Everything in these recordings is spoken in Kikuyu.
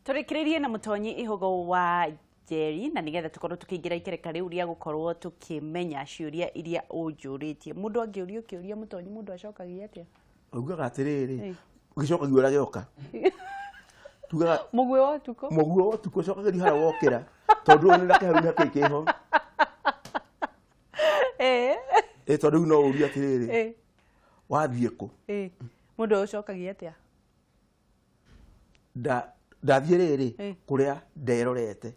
Tũrĩkĩrĩrie na Mũtonyi Ihũgo wa Njeri, na nĩgetha tũkorwo tũkĩingĩra ikereka rĩu rĩa gũkorwo tũkĩmenya ciũria iria ũnjũrĩtie. Mũndũ angĩũrio kĩũria, Mũtonyi, mũndũ acokagia atĩa? Ugaga atĩrĩrĩ, gĩcokagio ũrĩa gĩoka. Tugaga Mũguĩ wa ũtukũ. Mũguo wa ũtukũ ũcokagĩrio harĩa wokĩra, tondũ ũyũ nĩ nakĩ hau nĩ kĩho. Ĩ tondũ rĩu no ũrie atĩrĩrĩ, wathiĩ kũ? Mũndũ ũcokagia atĩa? Ndathiĩ rĩrĩ kũrĩa nderorete.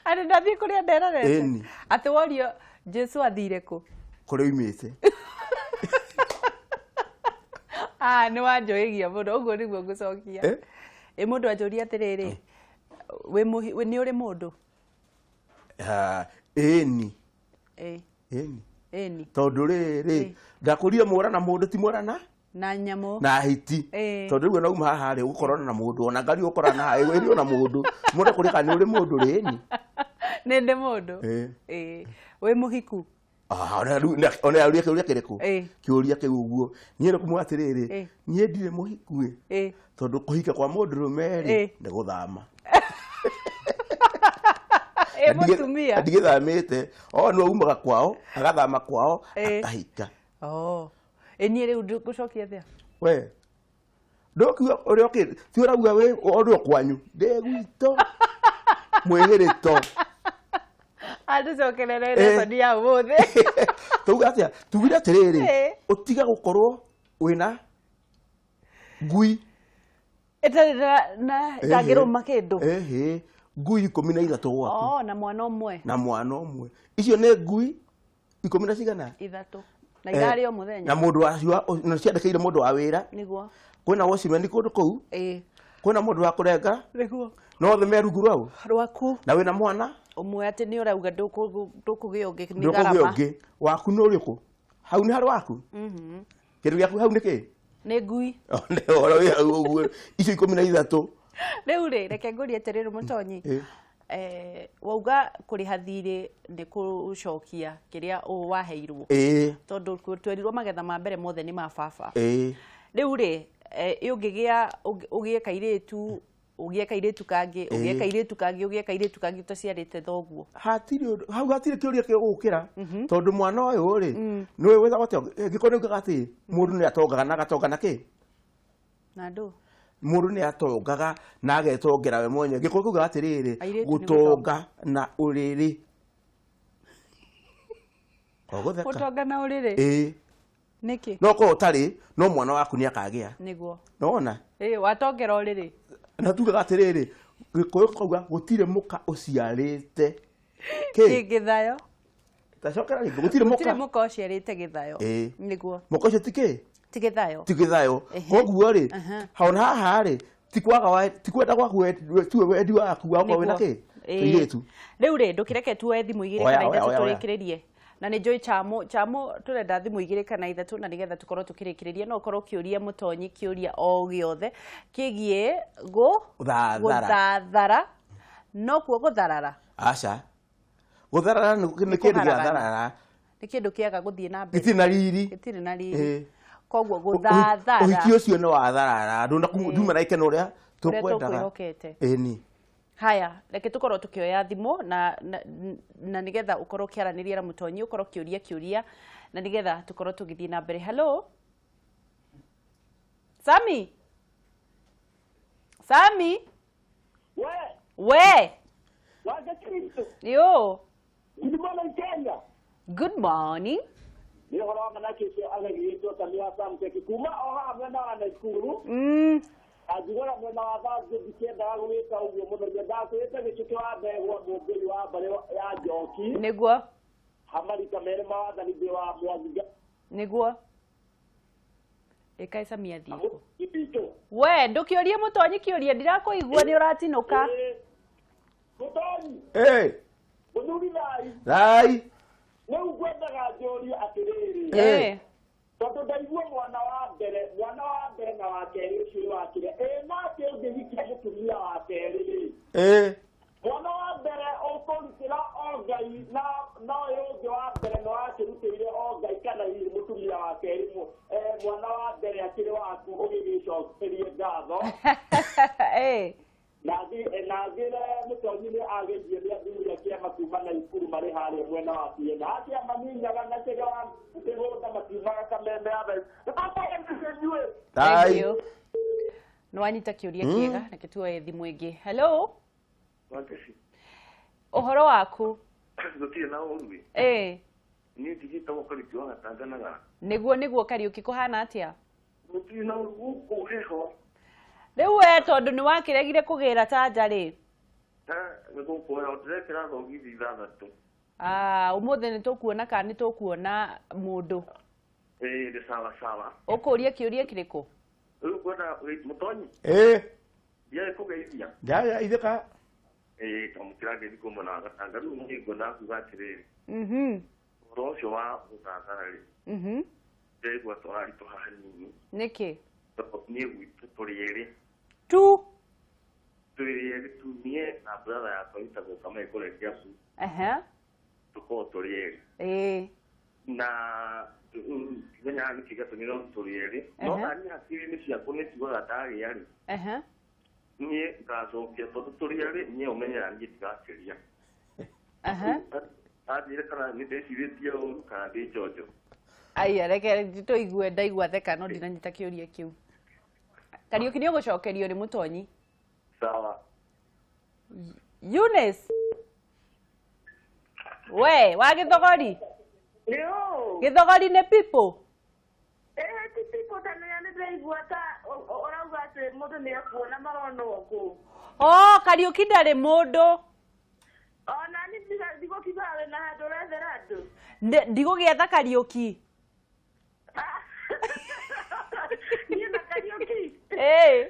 Atĩ ndathiĩ kũrĩa nderorete? Ĩni. Atĩ worio Jesu athire kũ? Kũrĩa oimĩte. Ah, nĩ wanjũĩgia mũno, ũguo nĩguo ngũcokia. Ĩ mũndũ anjũria atĩrĩrĩ, nĩ ũrĩ mũndũ? Ah, ĩni. Ĩni. Ĩni. Tondũ rĩrĩ, ndakũria mwora na mũndũ ti mwora na na nyamũ na hiti. Tondũ rĩu ona uma haha rĩ, ũgũkorana na mũndũ, ona ngari ũgũkorana haha ĩrĩ ona mũndũ. Mũndũ akũria kana nĩ ũrĩ mũndũ rĩ, ĩni. Nĩ ndĩ mũndũ. Wĩ mũhiku? Ah, ona rĩu ona ũria kĩũria kĩrĩkũ? Kĩũria kĩu ũguo. Niĩ nĩ kũmwĩra atĩrĩrĩ, niĩ ndirĩ mũhiku ĩ. Tondũ kũhika kwa mũndũrũme rĩ, nĩ gũthama. Mũtumia. Ndigĩthamĩte. O nĩwe umaga kwao, agathama kwao, akahika. Oh. Ĩ niĩ rĩu ngũcokia atĩa? We. Ndũkiuga ũrĩa ũkĩ, ti ũrauga wĩ ũrĩ o kwanyu. Ndĩ gwitũ. Mwĩhĩrĩto. Andũcokerere lesson ya ũmũthĩ. Tuga atĩa? Tugire atĩrĩrĩ, ũtiga gũkorwo wĩna ngui ĩtarĩ na ĩtangĩrũma kĩndũ. Ehe, ngui 13 gwaku. Oh, na mwana ũmwe. Na mwana ũmwe. Icio nĩ ngui ikũmi na cigana? 3. Na irarĩ o mũthenya. Na mũndũ wacio na ciandĩkĩire mũndũ wa wĩra. Nĩguo. Kwĩna watchman kũndũ kũu. Kwĩna mũndũ wa kũrenga. Nĩguo. No othe me rungu rwau. Rwaku. Na wĩna mwana ũmwe atĩ nĩ ũrauga ndũkũgĩa ũngĩ nĩ ndũkũgĩa garama. Ũngĩ. Waku nĩ ũrĩkũ? Hau nĩ harĩ waku? Kĩndũ gĩaku hau nĩ kĩ? Nĩ ngui. Nĩ ũhoro wĩ hau ũguo. Icio 13. Rĩu rĩ, reke ngũrie atĩrĩrĩ Mũtonyi. Wauga kũrĩha thirĩ nĩ kũcokia kĩrĩa waheirwo. Tondũ twerirwo magetha ma mbere mothe nĩ ma baba. Rĩu rĩ, ũngĩgĩa, ũgĩe kairĩtu, ũgĩe kairĩtu kangĩ, ũgĩe kairĩtu kangĩ, ũgĩe kairĩtu kangĩ ũtaciarĩte thoguo. Hatirĩ ũndũ, hau hatirĩ kĩũria gĩgũkĩra. Tondũ mwana ũyũ rĩ, nĩwe wĩtagwo atĩa? Angĩkorwo nĩ ugaga atĩ mũndũ nĩ atongaga na agatonga na kĩ? Na ndũ? Mũndũ nĩ atongaga na agetongera we mwenyewe. Gĩkũyũ kiugaga atĩrĩrĩ, Airĩtu nĩ gũtonga na ũrĩrĩ. Ũgũtheka. Gũtonga na ũrĩrĩ? Ĩĩ. Nĩkĩ? No korwo ũtarĩ, no mwana waku nĩ akagĩa. Nĩguo. Nĩwona? Ĩĩ, watongera ũrĩrĩ. Na tugaga atĩrĩrĩ, Gĩkũyũ kauga gũtirĩ mũka ũciarĩte. Kĩ? Gĩthayo. Tacokera rĩngĩ, gũtirĩ mũka. Gũtirĩ mũka ũciarĩte gĩthayo. Ĩĩ. Nĩguo. Mũka ũcio ti kĩ? Ti gĩthayo. Ti gĩthayo. Koguo rĩ, hona haha rĩ, ti kwaga wa, ti kwenda gwaku we, tiwe wendi waku wa gũkorwo wĩna kĩ? Tũirĩtu. Rĩu rĩ, ndũkĩreke tuoe thimũ igĩrĩ Oya, kana oya, ithatũ oya, oya. tũrĩkĩrĩrie. Na nĩ njũĩ Chamo, Chamo tũrenda thimũ igĩrĩ kana ithatũ na nĩgetha tũkorwo tũkĩrĩkĩrĩria. No ũkorwo ũkĩũria Mũtonyi kĩũria o gĩothe kĩgiĩ Gũthathara. gũthathara. No kuo gũtharara. Aca. Gũtharara nĩ kĩndũ kĩa kũharagana. tharara. Nĩ kĩndũ kĩaga gũthiĩ na mbere. Gĩtirĩ na riri. Gĩtirĩ na riri. Koguo gũthathara. Ũhiki ũcio nĩ watharara. Nduma na ikeno ũrĩa Ũrĩa tũkwendaga. tũkwĩhokete. Ĩni. Haya, reke tũkorwo tũkĩoya thimũ na nĩgetha ũkorwo ũkĩaranĩria na Mũtonyi, ũkorwo ũkĩũria kĩũria na nĩgetha tũkorwo tũgĩthiĩ na mbere. Hello? Sami? Sami? We. We. Waje Kristo. Yo. Good morning Kenya. Good morning. Nĩ ũhoro wa manake ũcio agagĩtwo Sami wa Samtech kuma o haha mwena wa Nakuru. Anjigũra mwena wa Thanju ndikĩendaga gũgĩka ũguo mũno, nyendaga kwĩta gĩcukĩ wa ndegwa mũmbĩri wa mbarĩ ya Njoki. Nĩguo. Hamarika merĩ ma wathani ndĩ wa Mwangi. Nĩguo. Ĩkae Sami athiĩ kũ? Ibito. We, ndũkĩũrie Mũtonyi kĩũria, ndirakũigua nĩ ũratinũka. Mũtonyi. Mũthuri thai. Thai. Rĩu ngwendaga njũrie atĩrĩrĩ. Tondũ ndaigua mwana wa mbere, mwana wa mbere na wa kerĩ ũcio wakire. Nake ũngĩhikia mũtumia wa kerĩ rĩ? Mwana wa mbere ũkũrutĩra o Ngai na ũyũ ũngĩ wa mbere nĩ wakĩrutĩire o Ngai, kana hihi mũtumia wa kerĩ mwana wa mbere akĩrĩ waku ũgĩgĩcokerie ngatho. Ĩĩ. Na ngĩre Mũtonyi nĩ ageithio nĩ athuri a kĩama kuma Naikuru marĩ harĩa mwena wa Siena. A kĩama ninyaga na kĩga wa mĩgũnda matiumaga kameme ya thaa. Inyuĩ. Thank Tai. you. Nĩ wanyita kĩũria kĩega, reke tuoye thimũ ĩngĩ. Hello, Wangeci, ũhoro waku? Gũtirĩ na ũru. Ĩĩ. Niĩ ndigĩtagwo Kariũki wa Gatanganaga. Nĩguo Kariũki, kũhana atĩa? Gũtirĩ na ũru gũkũ heho. Rĩu we tondũ nĩ wakĩregire kũgĩra tanja rĩ? Nĩ gũkũ heho ndĩrekĩra thogithi 6. Ah, ũmũthĩ nĩ tũkuona kana nĩ tũkuona mũndũ. Ĩĩ, nĩ sawa sawa. Ũkũria kĩũria kĩrĩkũ? Rĩu ngwenda Mũtonyi. Ĩĩ. Ndiarĩ kũgeithia. Ndaya itheka. Ĩĩ, twamũkĩra ngeithi kuma mwena wa Gatanga. Rĩu niĩ ngwendaga kuga atĩrĩrĩ. Ũhoro ũcio wa gũthathara rĩ. Ndĩraigua tũraritũha hanini. Nĩkĩ? Tondũ niĩ gwitũ tũrĩ erĩ. Tu. Tũrĩ erĩ tu, niĩ na brother yakwa wĩtagwo Kamau kũrĩa Kiambu. Tũkoragwo tũrĩ erĩ. Na ndimenyaga nĩkĩ gĩatũmire tũrĩ erĩ. No naniĩ hakiri-inĩ ciakwa nĩ njugaga ndagĩa rĩ. Niĩ ngacokia tondũ tũrĩ erĩ, niĩ ũmenyera niĩ ndigakĩria. Anjĩre kana nĩ ndĩcirĩtie ũru kana ndĩ njonjo. Aya, reke tũigue, ndaigua theka no ndinanyita kĩũria kĩu. Kariũki nĩ ũgũcokerio nĩ Mũtonyi. Sawa. Eunice. We, wa Gĩthogori? Nĩũ. Gĩthogori nĩ people. Ĩĩ, ti people ta nĩ ndĩraigua ta ũrauga atĩ mũndũ nĩ ekuona maronwo kũ. Oh, Kariũki ndarĩ mũndũ. Ona niĩ ndigũkiuga wĩna handũ ũrethera andũ. Ndigũgĩetha Kariũki. Niĩ na Kariũki. Ĩĩ.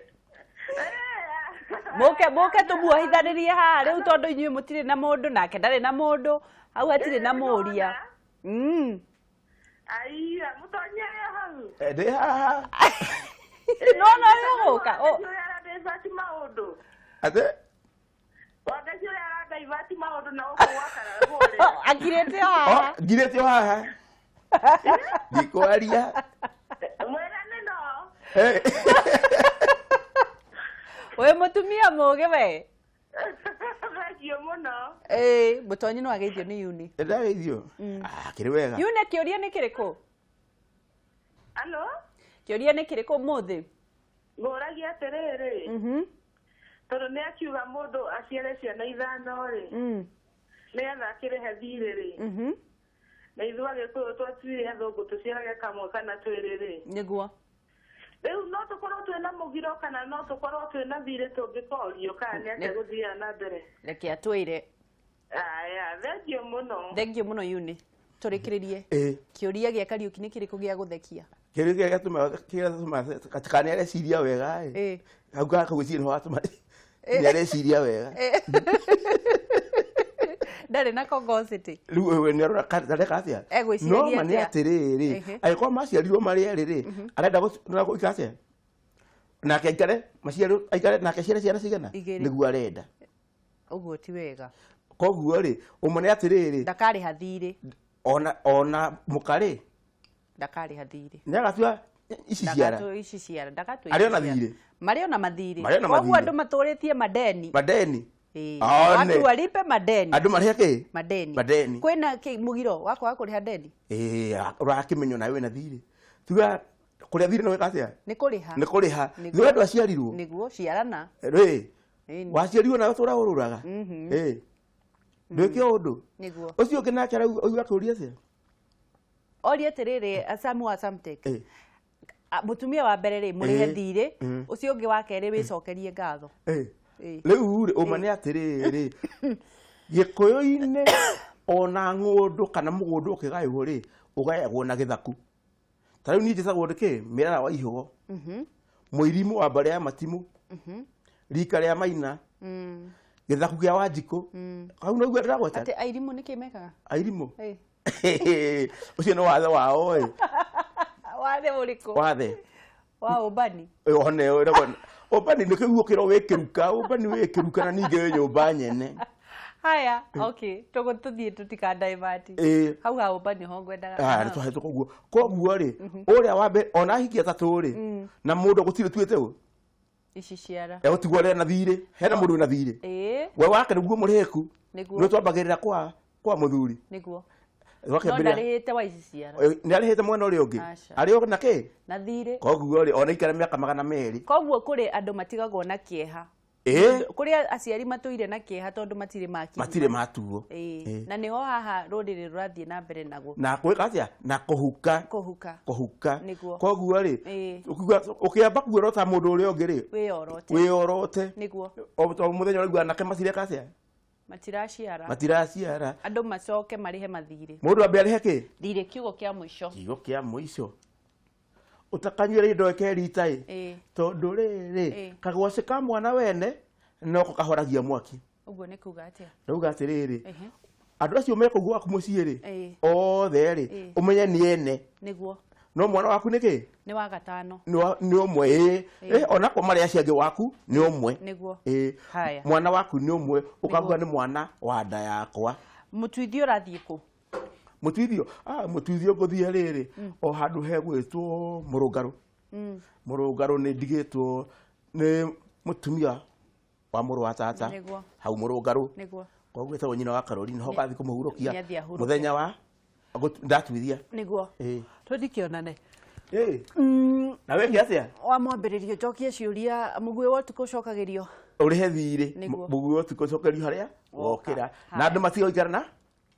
Mũke mũke tũmuohithanĩrie haha rĩu tondũ inyuĩ mũtirĩ na mũndũ nake ndarĩ na mũndũ, hau hatirĩ na mũria. Aiya, Mũtonyi arĩ o hau. Ndĩ haha. No no nĩũgũka. Ũrĩa aradivert maũndũ. Atĩ? Wangeci ũrĩa aradivert maũndũ na gũkũ gwakara kũrĩa. Akirĩte o haha. Ngirĩte o haha. Ndikwaria. Mwĩrane no. Wĩ mũtumia mũũgĩ we. Thengiũ mũno. Ĩĩ, Mũtonyi no ageithio nĩ Yuni. Ndageithio? Ah, kĩrĩ wega. Yuni, kĩũria nĩ kĩrĩkũ? Alo? Kĩũria nĩ kĩrĩkũ ũmũthĩ? Ngũragia atĩrĩrĩ. Tondũ nĩ akiuga mũndũ aciare ciana 5 rĩ. Nĩgetha akĩrĩhe thirĩ rĩ. Na ithuĩ Agĩkũyũ twatuire athũngũ tũciarage kamwe kana twĩrĩ rĩ. Nĩguo. Rĩu no tũkorwo twĩna mũgiro kana no tũkorwo twĩna thirĩ tũngĩkorio kana nĩ atĩa gũthiaga na mbere? Reke atwĩre. Aya, thengiũ mũno. Thengiũ mũno Yuni. Tũrĩkĩrĩrie. Kĩũria gĩa Kariũki nĩ kĩrĩkũ gĩa gũthekia? Kĩũria kĩrĩa gĩatũma kana nĩ areciria wega ĩ. Hau ga kũgwĩciria nĩho watũma nĩ areciria wega. Ndarĩ na congosity. Rĩu we nĩ arora areka atĩa? Egwĩciragia No ma nĩ atĩa? atĩrĩrĩ, angĩkorwo maciarirwo marĩ erĩ rĩ, arenda gũika atĩa? Nake aikare, maciarirwo, aikare, nake aciare ciana cigana? Igĩrĩ. Nĩguo arenda. Ũguo ti wega. Koguo rĩ, ũmwe nĩ atĩrĩrĩ. Ndakarĩha thirĩ. Ona mũka rĩ. Ndakarĩha thirĩ. Nĩ agatua ici ciara. Ndagatua ici ciara, ndagatua Arĩ ici ona ciara. thirĩ. Marĩ ona mathirĩ. Marĩ ona Koguo mathirĩ. andũ matũrĩtie madeni. Madeni. Ĩĩ. One. Watu walipe madeni. Andũ marĩhe kĩ? Madeni. Madeni. Kwĩna kĩ mũgiro wa kwaga kũrĩha deni? Ĩĩ, ũrakĩmenywo nawe wĩna thirĩ. Tuga kũrĩa thirĩ nĩ gwĩka atĩa? Nĩ kũrĩha. Nĩ kũrĩha. Nĩguo. Thutha andũ aciarirwo. Nĩguo, ciarana. Rĩ. Ĩni. Waciarirwo nawe ũtũra ũrũraga. Ĩĩ. Ndwĩke ũndũ. Nĩguo. Ũcio ũngĩ nake arauga akĩũria atĩa? Oria atĩrĩrĩ, Samu wa Samtech. Mũtumia wa mbere rĩ, mũrĩhe thirĩ, ũcio ũngĩ wa kerĩ wĩcokerie ngatho. Rĩu rĩ, ũma nĩ atĩrĩrĩ, Gĩkũyũ-inĩ ona ng'ũndũ kana mũgũnda ũkĩgaywo rĩ, ũgayagwo na gĩthaku. Ta rĩu niĩ njĩtagwo kĩ? Mĩrara wa Ihũgo. Mũirimũ wa mbarĩ ya Matimũ. Rika rĩa Maina. Gĩthaku kĩa Wanjikũ. Hau no ũguo ndĩragweta? Atĩ airimũ nĩkĩ mekaga? Airimũ? Ũcio nĩ wathe wao ĩ. Wathe ũrĩkũ? Wathe. Wa ũmbani? One, ũragwo ũmbani nĩ kĩguo kĩro wĩkĩruka, ũmbani wĩkĩruka na ningĩ wĩ nyũmba nyene. Haya, okay, tũgũthiĩ tũtikadaivati. Hau ha ũmbani ho ngwendaga. Ah, nĩ twahĩtũka ũguo. Koguo rĩ, ũrĩa wa mbere ona ahikia atatũ rĩ, na mũndũ gũtirĩ tuĩte ũ? Ici ciara. Egũtigwo arĩ na thirĩ, hena mũndũ wĩna thirĩ. Ĩĩ. We wake nĩguo mũrĩhĩku. Nĩguo. Nĩ twambagĩrĩra kwa mũthuri. Nĩguo. Gwake No mbere. ndarĩhĩte wa ici ciara. Nĩ arĩhĩte mwena ũrĩa ũngĩ. Aca. Arĩ o na kĩ? Na thirĩ. Koguo rĩ, ona ikara mĩaka 200. Koguo kũrĩ andũ matigagwo na kĩeha. Ĩĩ. Kũrĩ aciari matũire na kĩeha tondũ matirĩ makinya. Matirĩ matuo. Ĩĩ. Na nĩho haha rũrĩrĩ rũrathiĩ na mbere naguo. Na gwĩka atĩa? Na kũhuka. Kũhuka. Kũhuka. Nĩguo. Koguo rĩ, Ĩĩ. ũkiuga ũkĩamba kuorota mũndũ ũrĩa ũngĩ rĩ, Wĩyorote. wĩyorote. Nĩguo. O to mũthenya ũraigua anake matireka atĩa? Matiraciara. Matiraciara. Andũ macoke marĩhe mathirĩ. Mũndũ ambe arĩhe kĩ? Thirĩ kiugo kĩa mũico. Kiugo kĩa mũico. Ũtakanyuĩra indo ĩke rita ĩ. Ĩĩ. Tondũ rĩrĩ, Ĩĩ. kagwacĩ ka mwana wene noko kahoragia mwaki. Ũguo nĩ kuga atĩa? Ndauga atĩrĩrĩ, Ehe. andũ acio me kũu gwaku mũciĩ rĩ, Ĩĩ. othe rĩ, Ĩĩ. ũmenye nĩ ene. Nĩguo. No mwana waku nĩ kĩ? Nĩ wa gatano. Nĩ ũmwe ĩĩ. Ĩ, onakorwo marĩ acio angĩ waku nĩ ũmwe. Nĩguo. Ĩĩ. Haya. Mwana waku nĩ ũmwe, ũkauga nĩ mwana wa nda yakwa. Mũtuithio ũrathiĩ kũ? Mũtuithio, mũtuithio ngũthiĩ rĩrĩ, o handũ hegwĩtwo Mũrũngarũ. Mũrũngarũ nĩ ndigĩtwo nĩ mũtumia wa mũrũ wa tata. Nĩguo. Hau Mũrũngarũ. Nĩguo. Koguo ĩtagwo nyina wa Caroline, ho ngathiĩ kũmũhurũkia Nĩathiĩ ahurũke. mũthenya wa ndatuithia. Nĩguo. Ĩĩ. Tũthikĩonane. Ĩĩ. Na wĩke atĩa? Wa mwambĩrĩrio njokie ciũria mũguĩ wa ũtukũ ũcokagĩrio. Ũrĩhe thirĩ. Nĩguo. Mũguĩ wa ũtukũ ũcokerio harĩa wokĩra. Na Haya. andũ matige gũikara na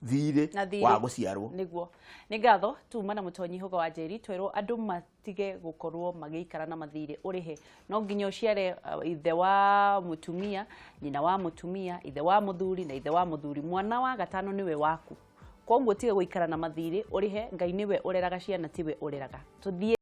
thirĩ Na thirĩ. wa gũciarwo. Nĩguo. Nĩ ngatho tuma na Mũtonyi Hũga wa Njeri twerwo andũ matige gũkorwo magĩikara na mathirĩ ũrĩhe. No nginya ũciare ithe wa mũtumia, nyina wa mũtumia, ithe wa mũthuri na ithe wa mũthuri. Mwana wa gatano nĩwe waku. Koguo tiga gũikara na mathirĩ ũrĩhe, Ngai nĩwe ũreraga ciana tiwe ũreraga. Tũthiĩ.